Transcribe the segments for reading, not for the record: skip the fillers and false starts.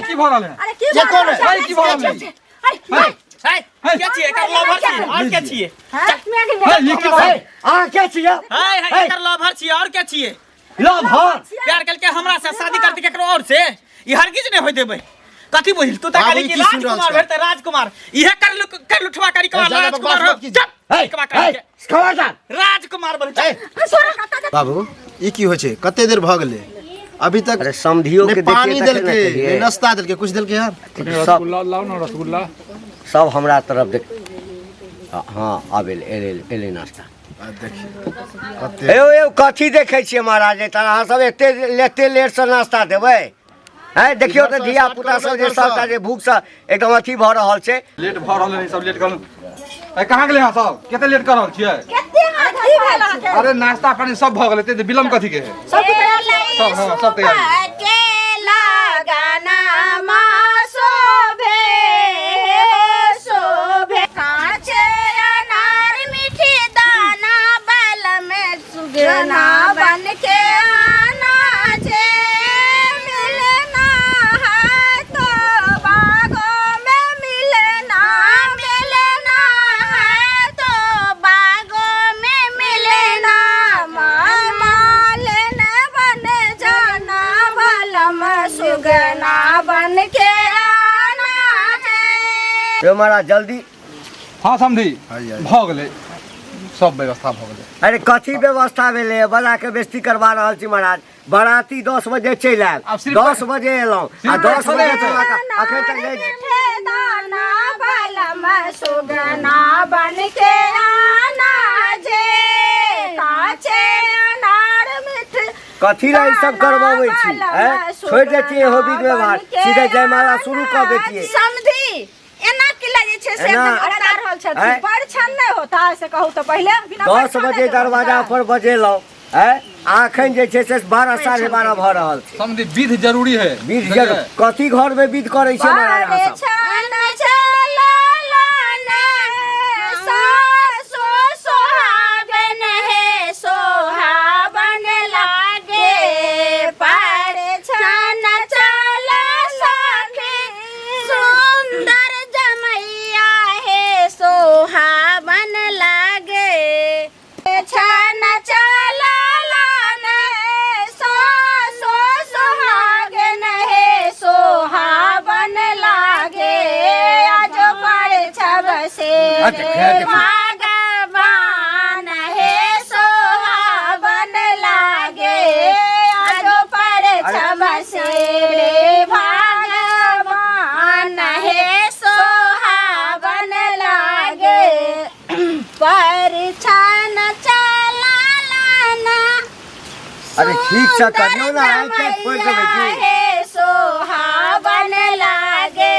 की भऽ रहल है अरे की के कोन है? है, की भऽ रहल है? अरे है, है के छियै एकर लवर छियै और के छियै है, ई की भऽ रहल है? अहाँ के छियै है है एकर लवर छियै और के छियै लभर प्यार करके हमरा से शादी करते केकरो और से ई हरगिज नहीं होय देबै कथी बुझल तू त बाबू, कहली ई कि की सुनि रहल राजकुमार छौ? भेटतै राजकुमार इहे कर लु कर लुठवा करी के ए, ज्यादा राजकुमार बकवास हो मत कीजिए। चुप हे एकबा करी हे के खबरदार राजकुमार बन ए, बाबू ई की होइ छै कते देर भऽ गेलै अभी तक अरे समधियो नहि के पानी देखिए तखन ने देलकै कहियै। नहि नाश्ता देलकै कुछ देलकै यार सब रसगुल्ला लाओ ना रसगुल्ला सब हमरा तरफ देख हँ आब एलै एलै एलै नाश्ता आ देखियौ कते यौ यौ कथी देखै छियै महाराज तऽ अहाँ सब एते एते लेटसँ नाश्ता देबै हैं देखियौ तऽ धिया पुता सब जे सबटा जे भूखसँ एकदम अथी भऽ रहल छै लेट भऽ रहल है सब लेट कर ए कहाँ गेलै अहाँ सब कते लेट कर रहल छियै कते अहाँ की भेल अहाँके अरे नाश्ता पानी सब भऽ गेलै एते विलम्ब कथी के है सब तैयार सब हाँ सब तैयार के लगाना मा शोभे शोभे कांचे अनार मीठी दाना बल में सुगना बन के आना जे मिलना है तो बागों में मिलना मिलना है तो बागों में मिलना मालन बन जाना बलम सुगना बन के आना है यौ महाराज जल्दी हाँ समधी आइ, आइ। भऽ गेलै सब व्यवस्था भऽ गेलै अरे कथी व्यवस्था भेलै बजा के बेस्ती करवा रहल छी महाराज बराती 10 बजे चलि आयल आब सिर्फ 10 बजे एलहुँ आ सिर्फ 10 बजे हेतै। से लऽ कऽ अखन तक नहि दाना बलम सुगना बन के आना जे काचे अनार मिठ कथी लए ई सब करबाबै छी हैं छोड़ि दैतियै हो विध व्यवहार सीधे जयमाला शुरू कऽ दैतियै समधी एना कि लगे छै से एना- एकदम अड़का रहल छथिन आँय? परिछन नहि होता से कहू तऽ पहिले बिना 10 परिछन बजे नहि दरवाजा होता। पर बजेलहुँ हैं आ अखन जे छै से 12 12:30 भऽ रहल छै समझी विध जरूरी है विध जरूर कथी घरमे विध करै छै महाराज अहाँ सब परिछन चललन सासु सोहागन हे सोहावन लागे परिछन चल सखी सुंदर जमैया हे सोहावन लागे छन चललन सासु सोहागन हे सोहावन लागे आज पर छब से अच्छा, खैर देखियौ। भगवान हे सोहावन लागे आज पर छब से भगवान हे सोहावन लागे परिछन चललन अरे ठीक से करियौ ने आइ के छोड़ि देबै की हे सोहावन लागे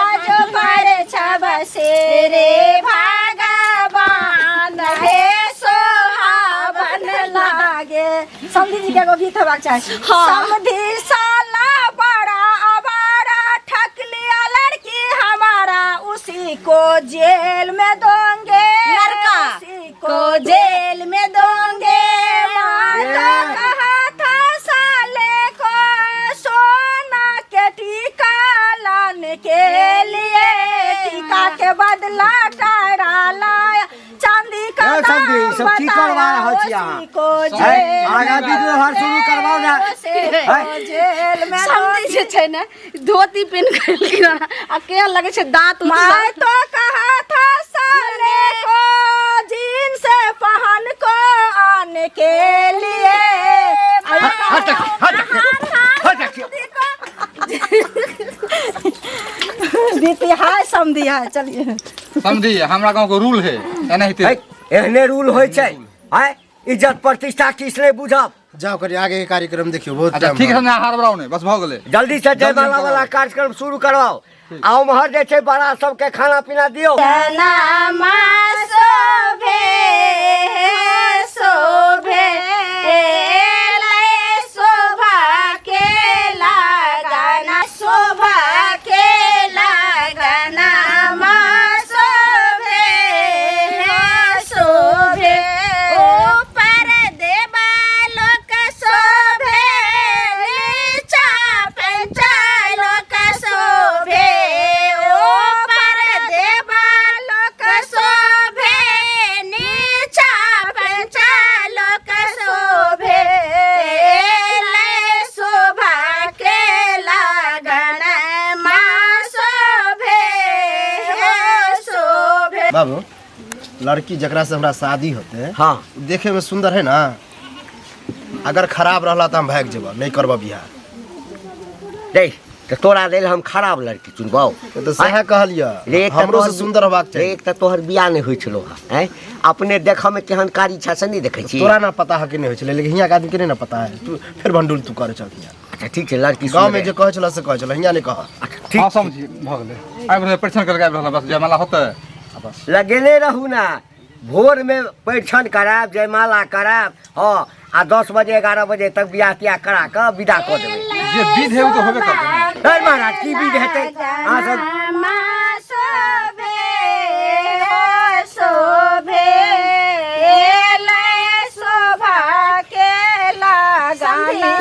आज पर छब से रे भगवान हे सोहावन लागे समधी जी के एगो गीत हेबाक चाही समधी साला बड़ा आवारा ठक लिया लड़की हमारा उसी को जेल में दोंगे लड़का उसी को जेल में दोंगे माँ तो कहा था साले को सोना के टीका लाने के लिए टीका के बदला टायरा लाया चांदी का ए, समधी, ई दाम सब की करवा बताया रहल छी अहाँ? उसी को हैं? जेल आगाँ में विध व्यवहार शुरू करवाउ ने उसी को हैं? जेल में समझी जे छै ने धोती पहिन के एलखिन हन आ केहन लगै छै दांत उत मैं सब तो कहा था साले को जीन्स पहन को आने के लिए हट हट हट दीदी हाय समधी हाय चलिए समझी हमरा गाँव के रूल है एनाहिते है, एहने रूल होइ छै आय इज्जत प्रतिष्ठा किछु नहि बुझब जाओ करी आगे के कार्यक्रम देखियो बहुत अच्छा टाइम ठीक है भऽ समझा हड़बड़ाउ नहि बस भऽ गेलै जल्दी से जल्दी हम जयमाला वाला करबाउ। कार्यक्रम शुरू करवाओ आ उम्हर जे छै बड़ा सबके खाना पीना दियौ नमा शोभे शोभे लय शोभा के लगाना शोभा के लगाना मा शोभे शोभे ऊपर देवालोक शोभे नीचा पंचालोक बाबू लड़की जकरा से हमरा शादी होते हाँ देखे में सुंदर है ना? अगर खराब रहला तो हम भाग जेबा, नहीं करबा बियाह। रे तो तोरा लेल हम खराब लड़की चुनबौ? तो सएह कहलियै, रे एक तऽ हमरो से तोहर- सुंदर होबाक रे चाही। एक तऽ तोहर बियाह नहि होइ छलो हँ, अपने देखऽ में केहन कारी छा से नहि देखै छी? तोरा ना पता है कि नहीं होइ छलै, लेकिन हियाँ के आदमी के नहीं ना पता है। तू फेर भंडुल तू करे चल हियाँ। अच्छा ठीक छै, लड़की गाँव में सुंदर जे कहै छल से कहै छल, हियाँ नहीं कह। अच्छा ठीक हाँ समझी भऽ गेलै, आबि रहलै परीक्षण करके आबि रहल, बस जयमाला होतै आ बस। लगेने रहू ना, भोर में परीक्षण करायब, जयमाला करायब, हाँ आ 10 बजे 11 बजे तक बियाह तियाह करा कऽ विदा कऽ देबै। जे विध है ओ तऽ होबे करतै। अरे महाराज की विध हेतै? अहाँ सब शोभे शोभे लय शोभा के लगाना।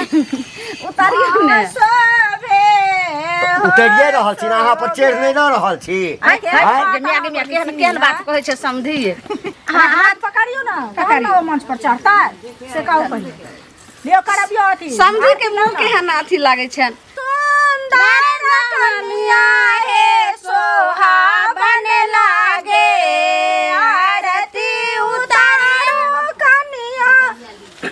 उतारियौ ने। शोभे उतरिए रहल छी ना, अहाँ पर चढ़ि नहि दऽ रहल छी। गे मिया, गे मिया, केहन केहन बात कहै छै समधी। हाथ पकड़ियौ ना, तहन ने ओ मंच पर चढ़तै, से कहू पहिले। लियौ करबियौ अथी। समधी के मुँह केहन अथी लागै छनि। सुंदर कन्या हे सोहावन लागे, आरती उतारो कन्या।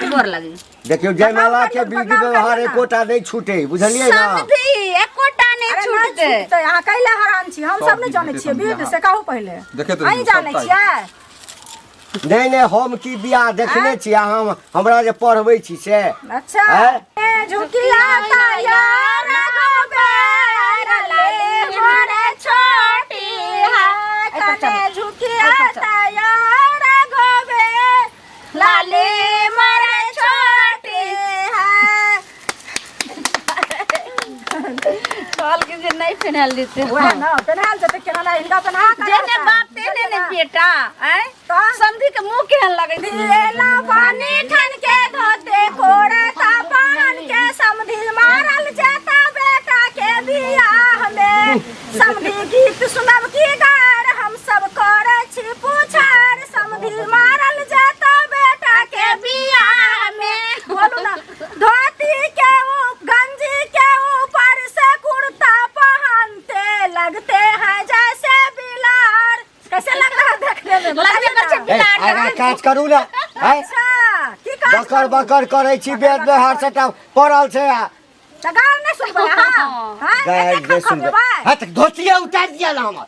गोर लगी। देखियौ जयमाला के विधि व्यवहार एकोटा नहि छूटे, बुझलियै ना? समधी एकोटा नहि अरे नहि छूटतै। छूटतै, अहाँ कैला हैरान छी? हम सब नहि जानै छियै विध, से कहू पहिले। देखैत अहीं रहियौ, जानै सबटा। छियै? नहि नहि, हम की बियाह देखने छी, अहाँ हमरा जे पढ़बै छी से। अच्छा हैं? ए झुकिया तैयार गोबेर लाले मोर छोटी है, तने झुकिया तैयार गोबेर लाले मोर छोटी है। कहलखिन जे नहि पेन्हायल जेतै। वएह ना पेन्हायल जेतै, केना नहि हिनका पेन्हा कऽ जेने रहतै। बाप तेने ने बेटा। आँय तऽ? समधी के मुँह केहन लगै छै? दिएला पानी ठन के धोते कोड़ता पान के, समधी मारल जेता बेटा के बियाह में। समधी गीत सुनब की गार हम सब करै छी पुछार, समधी मारल जेता बेटा के बियाह में। बोलू ना, धोती के गंजी के ऊपर से कुर्ता पहनते लगते हैं जैसे बिलार। कैसे लग रहा है देखने में? लगबे करै छै ए, बिलार। आगाँ काज करू ना। आँय? अच्छा की काज बकर बकर करै छी, वेद व्यवहार सबटा पड़ल छै आ तऽ गारि नहि सुनबै अहाँ? हाँ? गारि एते नहि खखा सुनबै। देबै? हाँ तऽ धोतिये उतारि दिअ ने हमर।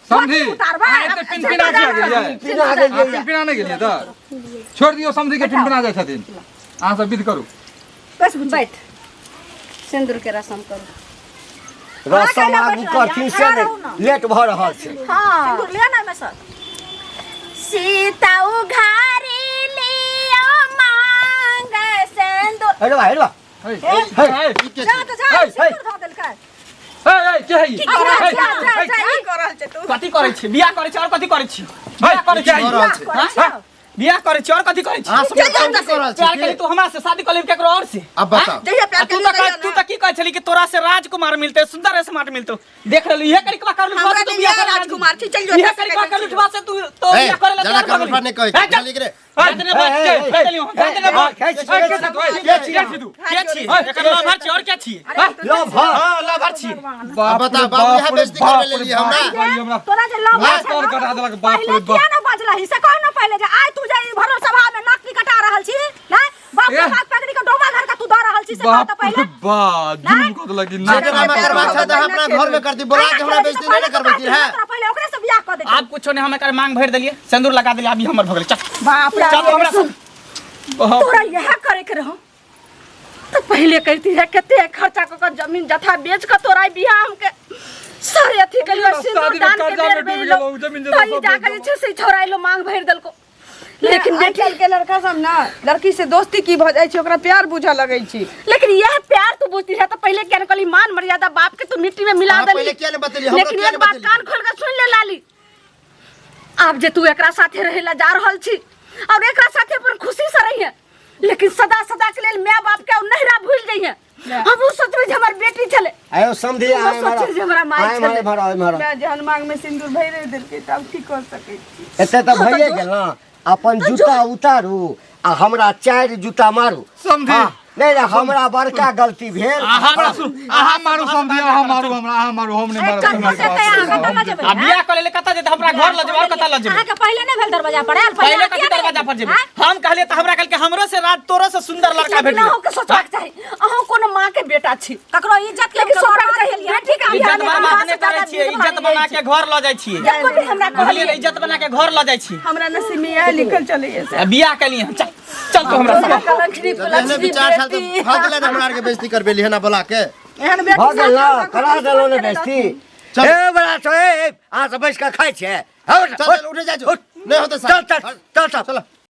समधी उतारबै? अहाँ एते पिनपिना किया गेलियै? पिना अहाँ गेलियै। पिनपिना नहि गेलियै तऽ छोड़ि दियौ समधी के, पिनपिना जाइ छथिन। अहाँ सब विध करू। बस बैठ, सिन्दूर के रसम करू। रसम आगू करथिन से नहि, लेट भऽ रहल छै। हाँ सिन्दूर लिअ ना एहिमे सँ। सीता उघारी लियो मांग सिन्दूर। हेलो बा, हेलो बा। हे, हे, जा तऽ जा, हे, सिन्दूर धऽ देलकै। हे, हे, के है ई? जा, हे, जा, जा, हे, जा, ई कऽ रहल छै तू। कथी करै छी? बियाह करै छी और कथी करै छी? हे, बियाह करै के है छी? ई? रहल छै। करै छियौ? बियाह करै छी और कथी करै छी? अहाँ सब कथी कऽ रहल छी? प्यार करी तू हमरा से, शादी कऽ लेब केकरो और से। अब बताओ। जहिया प्यार आ तू केलियै तऽ तहिया तू तऽ की कहै छली कि तोरा से राजकुमार मिलते, सुंदर स्मार्ट मिलतो। देख रहली इहे करिकवा कर लुटवा हमरा से तू लेल बियाह इएह करे राजकुमार छी, चलि जो इहे एतऽ से करिकवा कहि कर दै लुटवा से तू तो ए, बियाह करे ला ज्यादा तैयार भऽ करबा गेली। नहि कहै ए, चल। बुझलियै कि रे? जाते ने बात के, ए, चलियो, जाते ने बात। ए, हे, के छी तू? हे, के छी तू? के छी? एकर लभर छी और के छी? लो भर। हां लभर छी। बाप बता, रे बाबू, यहाँ बाप रे बेइज्जती करबे बाप रे लेलियै हमरा। बाप रे, हमरा तोरा जे लव लाज तर कटा देलक, बाप रे पहिले बाप। किया ना बजलही से कह ना पहिले, जे आइ तू जे ई भरल सभा में नाक कटा रहल छी ना, बाप के ए। बात पकड़ी के डोमा घर का तू दऽ रहल छी, से कह बाप तऽ रे पहिले। बाप, जुलुम कऽ देलक ई जे नाक। ड्रामा करबाक छै तऽ अहाँ अपना घर में करती, बोला के हमरा बेइज्जती नहि ने करबैती है। तोरा पहिले ओकरे से बियाह कऽ देती। आब कुछो नहीं, हम एकर मांग भरि देलियै, सिन्दूर लगा देलियै, अभी हमर भऽ गेलै। चल बाप रे चल हमरा संग। तोरा इएह करे के रहौ तऽ पहिले कहती है कते खर्चा कऽ कऽ जमीन जथा बेच कऽ तोरा बियाह हमके सारे अथी कलियो, सिन्दूर शादी में दान के कर्जा बेर में बेर डूबि लो गेलहुँ, जमीन जथा तऽ ई सब जाकऽ बेच जे छै से छौड़ा एलो मांग भरि देलको। लेकिन आइ काल्हि के लड़का सब ना लड़की से दोस्ती की भऽ जाइ छै, ओकरा प्यार बुझऽ लगै छै। लेकिन यह प्यार तू बुझती है तो पहले क्या कहली, मान मर्यादा बाप के तू मिट्टी में मिला अहाँ देली। पहिले किया नहि बतेलियै? हमरो लेकिन किया एक नहि बात बतेलियै? कान खोल के सुन ले लाली, आब जे तू एकरा साथे रहे ला जा रहल छी और एकरा साथे अपन खुशी से रही है, लेकिन सदा सदा के लेल my बाप के नहिरा भूल जाइए। हम उ सोचबै जे हमर बेटी छलै। आयो समझी, हम आय मारा। सोचै जे हमरा माय आय मारे छलै। भरा, आय मारा। मैं जहन मांग में सिंदूर भरि देलकै तब की कऽ सकै छी? एते तऽ भइए गेल ना। अपन जूता उतारू आ हमरा 4 जूता मारू। समझी। हाँ, नहि नहि, हमरा बड़का गलती भेल। अहाँ मारू समझी, अहाँ मारू हमरा, अहाँ मारू, हम नहि मारब। कतऽ जेतै अहाँ, कतऽ लऽ जेबै? आ बियाह कऽ लेले कतऽ जेतै? हमरा घर लऽ जेबै और कतऽ लऽ जेबै? अहाँके पहिले नहि भेल दरवाजा पर आयल? पहिले कथी दरवाजा पर जेबै? हम कहलियै तऽ हमरा कहलकै हमरो से राज तोरो से सुंदर लड़का लेकिन भेटलै। अहूँके सोचबाक चाही, अहूँ कोनो माँ के बेटा छी, ककरो इज्जत के लेकिन सोचबाक चाही बेटी के बियाह इज्जत में बर्बाद हमरा नहि से करै ज्यादा छियै, विधवा इज्जत बना के घर लऽ जाइ छियै। एको बेर हमरा कहलियै कहलियै ने, इज्जत बना के घर लऽ जाइ छी। हमरा नसीब में इएह लिखल चलैए से। आ बियाह केलियै हन, चल चल तू हमरा संगे। कलंखनी एहने विचार छल तऽ भऽ गेलै ने, हमरा आरके बेइज्जती करबेली हन बोला के। एहन बेटी भऽ गेल साथ ने, करा देलहुँ ने बेइज्जती। चल। ए बड़ा छौ, ए ए, अहाँ सब बैस कऽ खाइ छियै? हौ, चल चल, उठे जाइ छौ, नहि होतै। चल चल चल चल। चल।